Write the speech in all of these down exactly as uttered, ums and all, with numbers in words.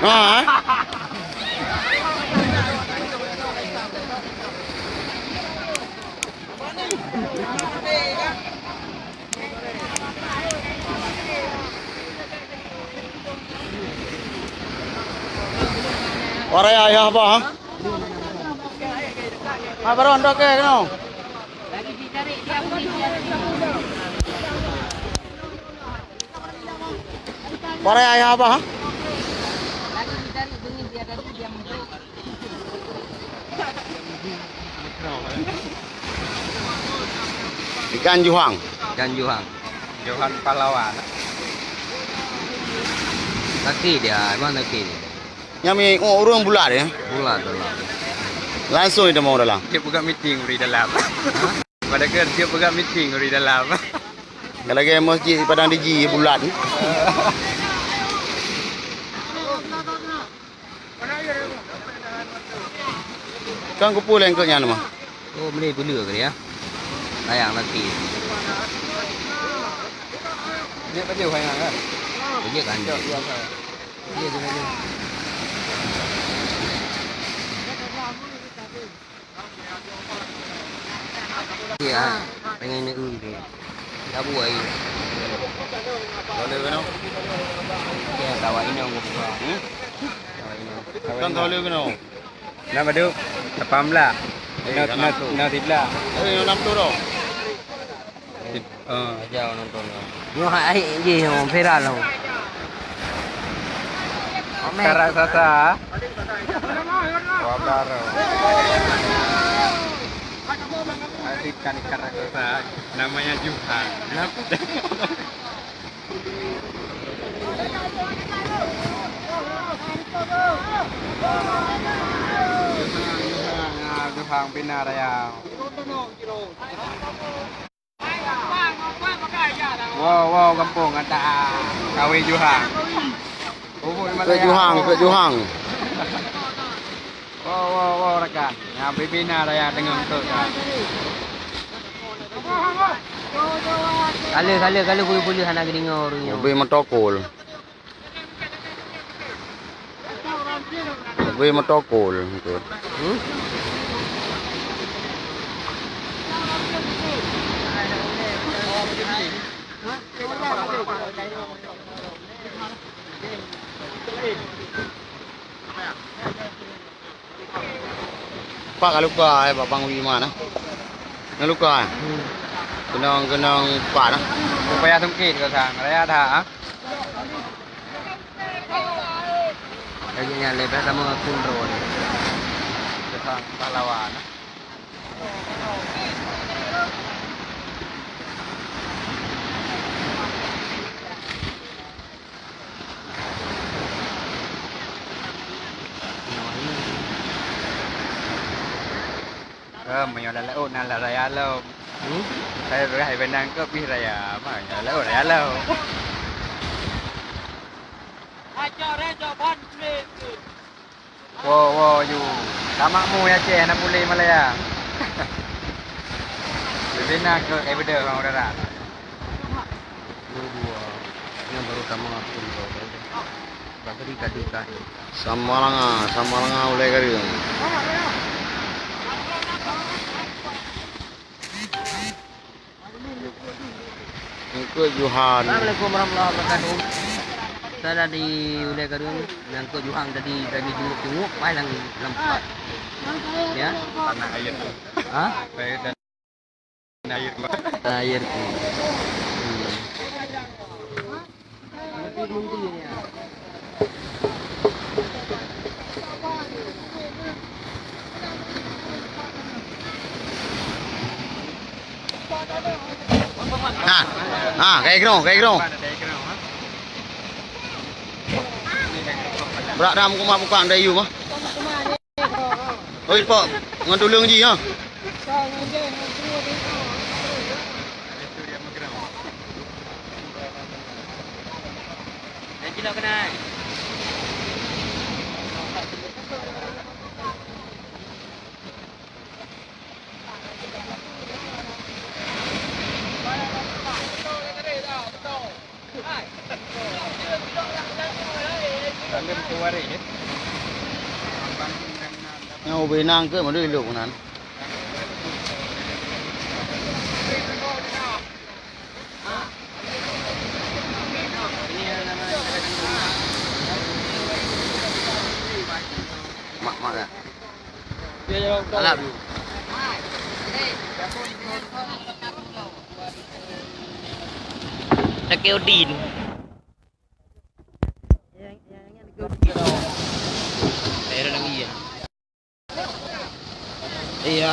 Ha, eh? Warai ayah bah, ha? Ha, baron dok ke keno. Warai ayah bah, ha? Ikan juhang. Ikan juhang. Johan pahlawan. Laki dia, emang laki dia. Nyang mi, oh, ureueng bulat, ya? Bulat dalam. Langsung ditemui dalam. Dia peugah meeting uri dalam. Hah? Padahai dia peugah meeting uri dalam. Kalau lagèe masjid Padang Diji bulat. Kan kupu lengkot nyan mah. Oh, beli bulu kali ya. Sayang lagi. Dia kerja sayang kan? Kerja kan? Kerja, kerja. Kerja, kerja. Ya, pengen ni ui dia. Dah buai. Boleh kena. Ya, tawa inong gua buka. Hmm? Tawa inong. Kan tawa boleh kena. Nama tu? Lapan belas. Eh, enam belas. Enam belas. Eh, enam belas tu. Sip, ah. Aja nonton. Nyoe hai jih nyoe viral nyoe. Komen. Ka raksasa. Wah, baru. Adik kan ikan raksasa. Namanya Juhan. Nah. Juhan, Juhan, ah, Juhan bina raya. Wow, wow, gampông kata kawé Juhang. Keu Juhang, keu Juhang. Wow, wow, wow, rakan. Nyang bibina raya teungoh keu kan. Kale, kale, kale, bulu-bulu hana geudeungoe ureueng nyoe. Ubé motokol. Lebih metokol tu. Hmm? Pak ka luka, eh, Bang Wiman, eh. Ka luka, eh. Hmm. Keunong, keunong pat, eh. Upaya tungkit keu sang raya that, eh. Lagèe nyan lé, bèk tamong akun droe lé. Teuka pahlawan. Eh, meunyoe lam laôt na raya lom. Hmm? Hai, hai beunang keu pih raya, meunyoe lam laôt raya lom. Wo, wo, yu. Tamakmu ya, Aceh, hana puléh Malaya. Beubina keu evidence orang udara. Dua-dua. Yang baru sama pun kau. Bakri kadu kah. Samalanga, Samalanga ulai kari. Eungkôt Juhan. Assalamualaikum warahmatullahi wabarakatuh. Saya dari Ulèe Kareueng, nyang eungkôt Juhan tadi kami jenguk-jenguk, paih lam, lam pat. Ya? Tanah air. Ha? Saya dan air. Tanah air. Hmm. Ha. Ha, kai keunoe, kai keunoe. Brat dah meukumah bukang dari you mah. Oi, Pak, ngon tuleueng jih, ha? Nyoe ubé nang keuh meudeh lôn nan. Mak, mak, ya. Alam. Teukeudin. Daerah lagi ya. Iya.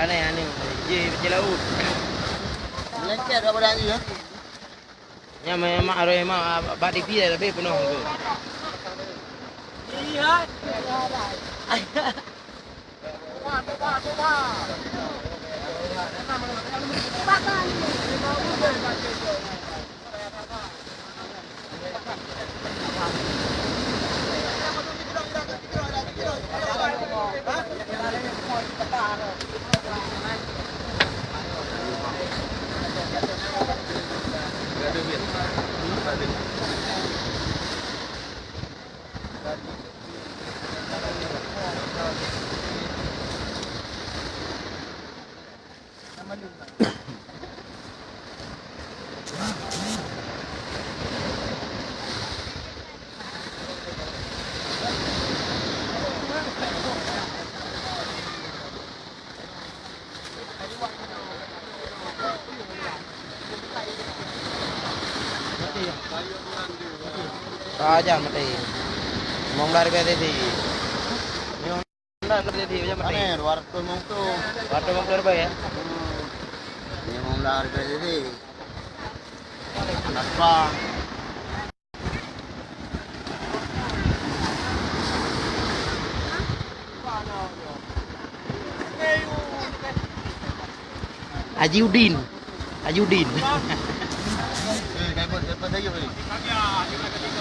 Aneh, aneh. Ye, pecah laut. Lengket apa dah ni, ya? Nya memang arwah mak bak D P ya, lebih penuh tu. Sajan mati. Limong belas ribèe sisi. Limong belas ribèe sisi, sajan mati. Aneh, dua ratus lima puluh. Dua ratus lima puluh ribèe, ya? Hmm. Limong belas ribèe sisi. Kenapa? Haji Udin. Haji Udin.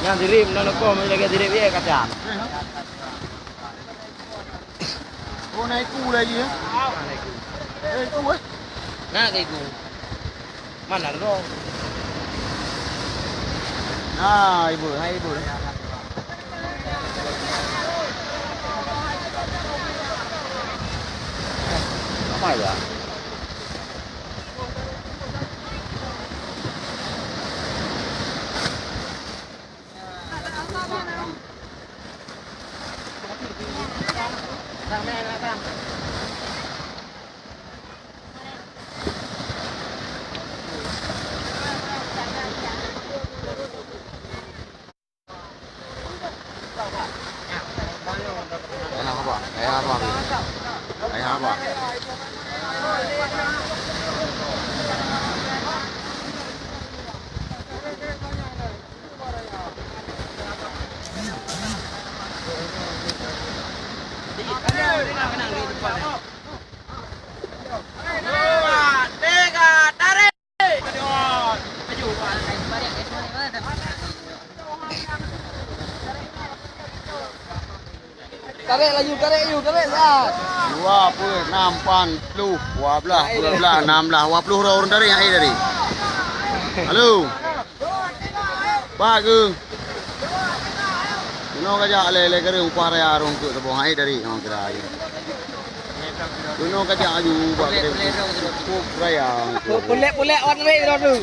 Nyang sirip, non loko, lagèe sirip ye kaca. Oh, na iku lagi, ya? Na iku, eh? Na iku. Mana lo? Na ibu, na ibu. Apa ya? Ayah apa? Ayah apa? Ayah apa? Tarek laju, tarek laju, tarek siat. Dua puluh, enam, lapan puluh, dua belas, dua belas, enam belas, dua puluh droe ureueng tarek nyang ék tadi. Halo. Bagus. Keunoe ka jak lé, lé keureung upah raya rhung keu saboh hai dari, ha, kira. Keunoe ka jak aju bak keudè cukup raya. Pulék-pulék wan ré droe tu.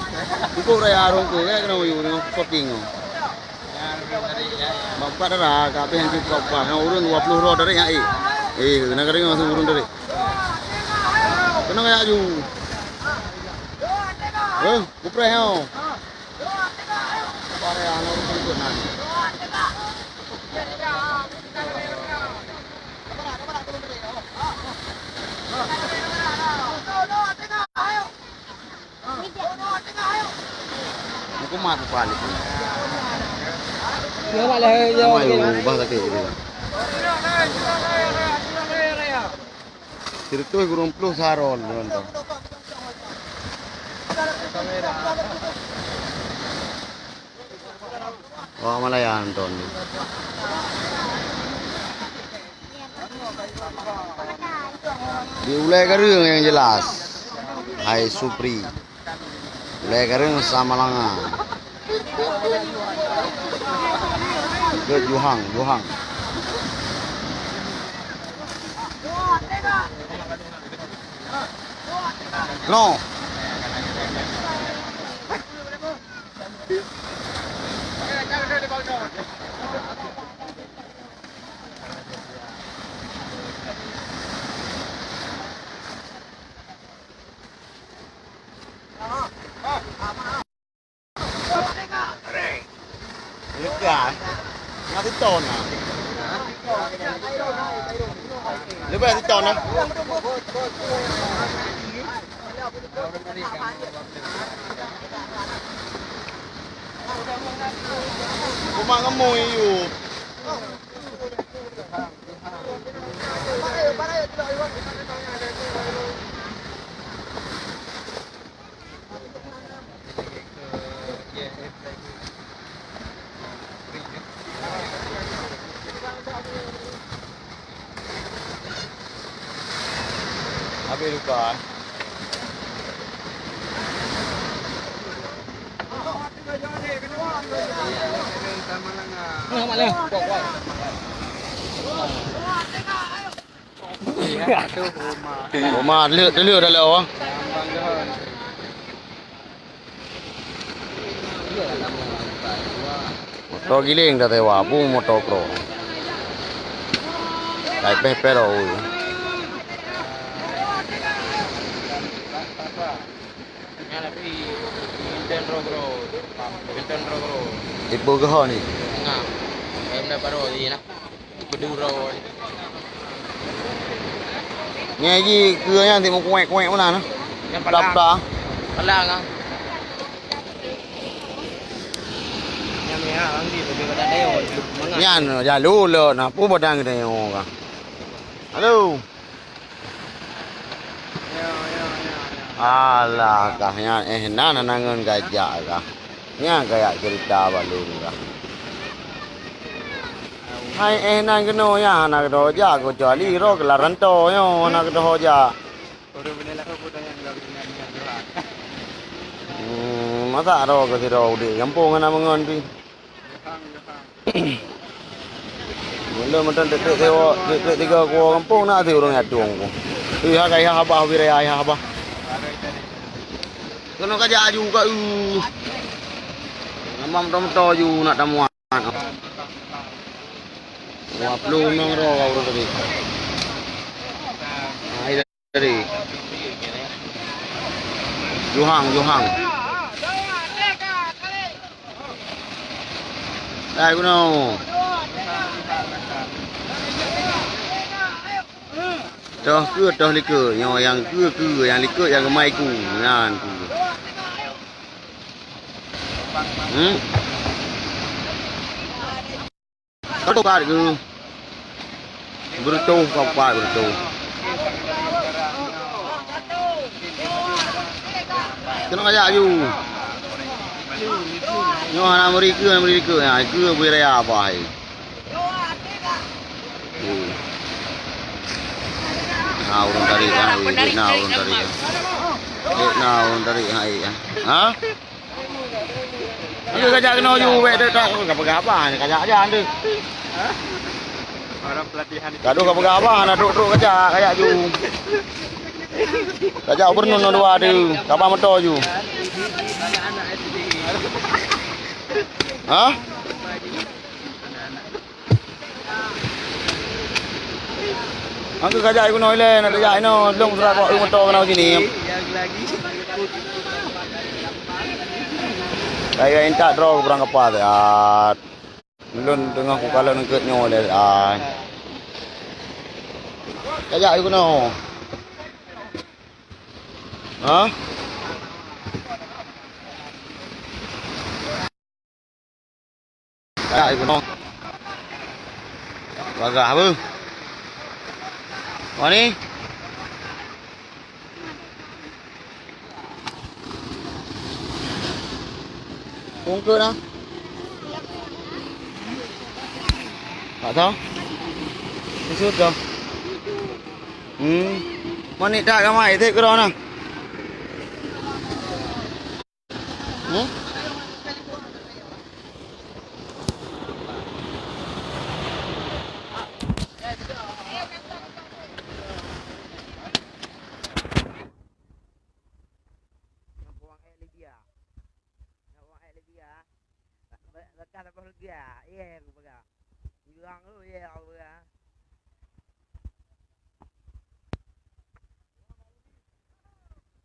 Cukup raya rhung keu, eh, keunoe aju deungon koting. Bak dara ka habéh cukup upah. Ngon ureueng dua puluh droe dari, ha, eh. Eh, keunoe ka deungon ureueng dari. Keunoe ka jak aju. Eh, kupreh, ha. Pare aneuk ureueng peunan. Kumat balik. Ya, Mak, lah, ya, Kumat, oke, ya, Mak. Ubah sakit gitu. Seratus kurang puluh sarol, nonton. Wah, Malaya nonton. Di ulèe kareueng nyang jelas. Hai Supri. Ulèe kareueng sama langa. Ke Juhang, Juhang. No. Lepas. Nak siton nah. Lepas siton nah. Cuma ngemui yuk. Habis luka. Roma le, le dalam. Moto giling dah tewa, bu moto kro. Kai peh pero. Nyan tapi Binton Rogro. Binton Rogro. Tipe geuh ni. Nah. Em dah baru ni nah. Beduro. Nyan ji keu nyan ti meukuek-kuek meunan. Nyan palang. Dap-dap. Palang ah. Nyan ya, ang di lebih pada dayo. Mangat. Nyan jalu le na pu badang dayo ka. Halo. Alah kah nyan eh nan hana ngon gajak kah. Nyan kajak cerita bak lôn kah. Hai eh nan keunoe nyan hana keudroe jak, keucuali roh keulah ranto nyoe hana keudroe jak. Hmm, masa roh keu sidroe udeb gampông hana meungon pih. Mula mantong trek-trek tiga, trek-trek tiga kuwoe gampông na si ureueng nyatong ku. Ih, ha kai ha habah wiraya ha habah. Keunoe kajak aju ka eu. Nama moto-moto aju nak tamuat. Dua puluh enam roh ka ureueng tadi. Nah, Dari Johang, Johang. Hai, gunong. Toh keue, toh likot. Nyoe nyang keue, keue, nyang likot, nyang geumai ku. Nyan ku. Hmm? Ka toh pat keu. Beureutoh ka pat beureutoh. Keunoe kajak aju. Nyoe hana meuri keue, hana meuri keue. Ha, keue bui raya apa hai. Hmm. Na ureueng tarék, ha, weh, na ureueng tarék. Eh, na ureueng tarék, ha, eh, ha. Ha? Nyoe kajak keunoe ju, wék, dek, tak, ka peugah haba, kajak aja, dek. Orang pelatihan itu. Gadoh ka peugah haba, na trok-trok kajak, kajak ju. Kajak gubernur nomor dua tu, ka ba moto ju. Ha? Angka kajak inoe ilée, nak tajak inoe, lôn seurakok eu moto keunoe sini. Kaya intat droe keu Brang Kapa siat. Lôn teungoh kukalon eungkot nyoe lé ai. Kajak eu keunoe. Ha? Hai gunong. Bagah apa? Wani? Ungkeu na. Tak tahu. Susut dah. Hmm. Manik tak kamai, tik kena na. Hmm? Nyang buang air Libya. Nyang buang air Libya. Be-, bekas apa Libya? Iya, aku pegang. Jurang tu, iya, aku pegang.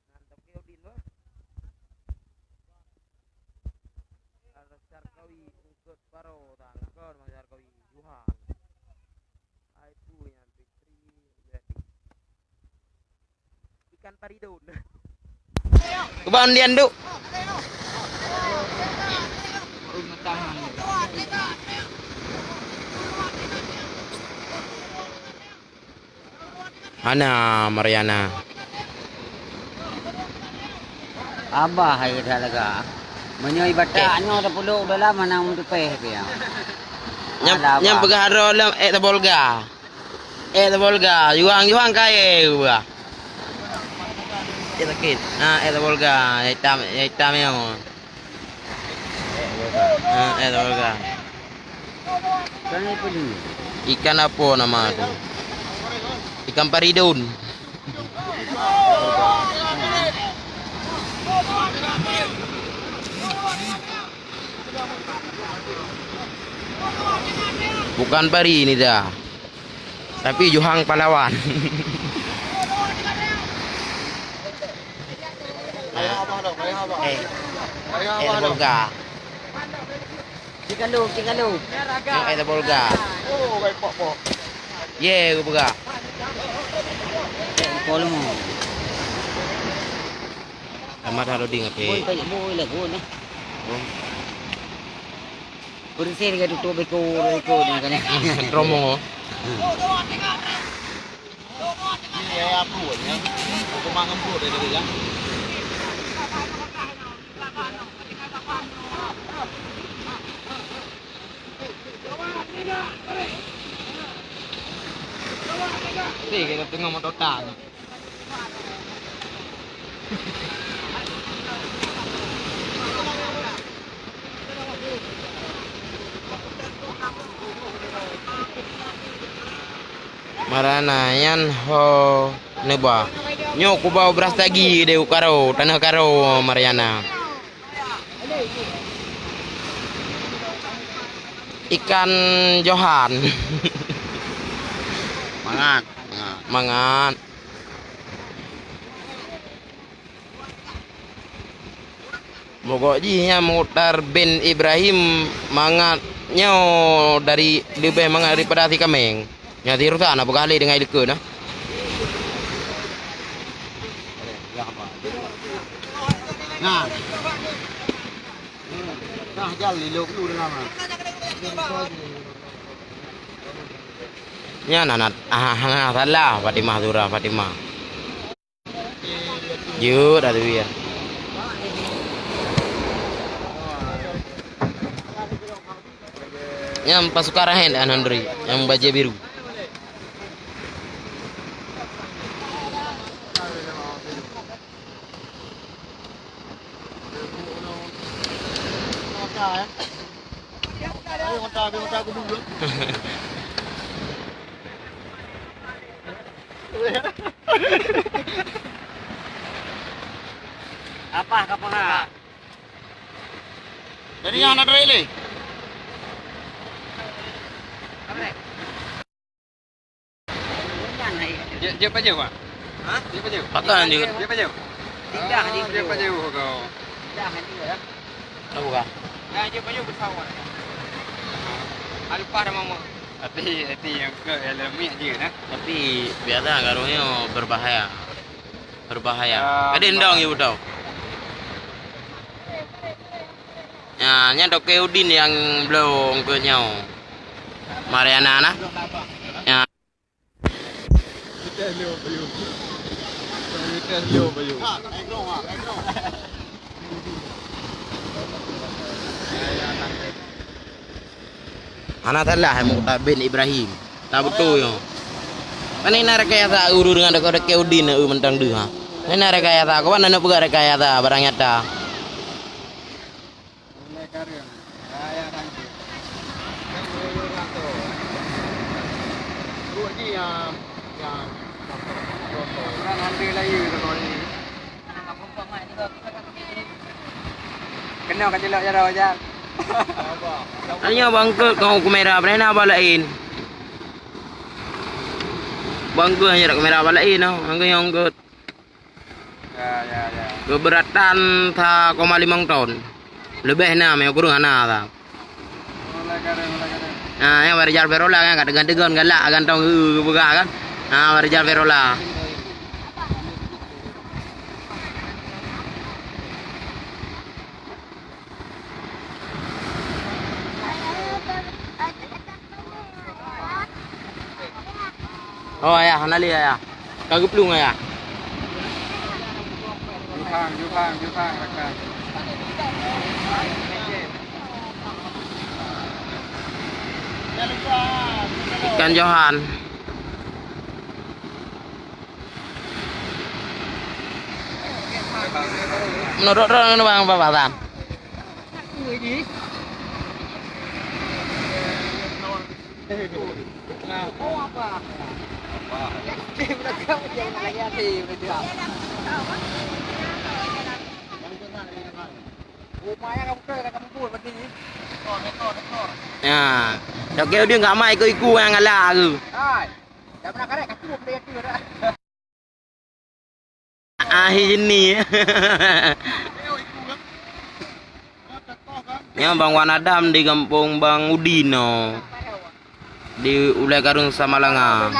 Nyan Tokyo Udin tu. Al Syarqawi, Ungkot Paro, tak lakon Al Syarqawi, Yuhan. Ai pu nyan, Fitri, Ibrahim. Ikan pari daun. Keubah undian, Duk. Hana, Mariana. Abah hai that lega. Meunyoe ibatak nyoe tapulok dalam hana meutupeh pih. Nyang, nyang peugah droe lom ék tabolga. Eh, tabolga, yuang-yuang kayée geuba. Eh, sakét. Ha, eh, tabolga, nyang itam, nyang itam nyoe. Ha, eh, tabolga. Ikan apa nama tu? Ikan paridon. Bukan pari ni dah. Tapi Johang pahlawan. Eh, eh, Bolga. Cikalu, cikalu. Yang eh, Bolga. Ye, geupeugah. Kolom. Amat Haluding, oke. Bun, bun, bun, bun, eh. Bun. Beureuséh lagèe tutoe beko, beko nyan kan. Romo. Teh, kita tengok motor tang. Mariana nyan ho neuba. Nyoe kubau bras tagi deh u Karo, tanoh Karo, Mariana. Ikan Johan. Mangat, mangat. Mangat. Mogok jih nyan Mukhtar bin Ibrahim mangat nyoe dari leubeh mangat daripada si kameng. Nyan si Rusa na peugah lé deungon ileukeue na. Nah. Nah, jal lilok dulu dalam. Nyan anak, ah, anak salah Fatimah Zura Fatimah. Jeuet dah tu ya. Nyang pasukan Rahen dah Nandri, nyang bajèe biru. Apa ka peugah? Jadi nyang na tarék lé. Jeuet, jeuet pajoh, Pak? Hah? Jeuet pajoh? Pakon jeuet? Jeuet pajoh? Tidak, oh, jeuet pajoh kau. Tidak, tidak, ya. Tahu kah? Nah, jeuet pajoh bersawat. Ah, lupa dah mama. Tapi, tapi yang ke dalam mic je, nah. Tapi, biasa garuhnya berbahaya. Berbahaya. Ah, ada endang berbahaya. You tahu. Ya, nyan Toke Udin nyang bloe keu nyoe. Mariana nah. Ya. Hana salah Muqta bin Ibrahim. Tak beutôi nyoe. Kan na rekayasa ureueng deungon Toke Udin eu mantong deuh ha. Na rekayasa, kawan na peugah rekayasa barang nyata. Kena ka celok jaroe, Jal. Nyoe bangkot kau kamera, bagaimana ba laén? Bangkot hanya kamera ba laén, oh. Bangkot nyang bangkot. Ya, ya, ya. Keberatan sa koma limong ton. Leubeh na, meukureueng hana sa. Nah, nyan Rijal Verola kan, ka teugon-teugon galak gantong, eu, geupeugah kan. Nah, Rijal Verola. Oh, ayah, hana lé, ayah. Ka geuplueng, ayah. Juhang, juhang, juhang, rakan. Ikan johan. Menurut orang bang, apa, Bang? Ya, Toke Udin nggak mai ikut-ikut yang galak tu. Ahi jeuni. Nyan Bang Wan Adam di gampông Bang Udin nyoe. Di Ulèe Kareueng Samalanga.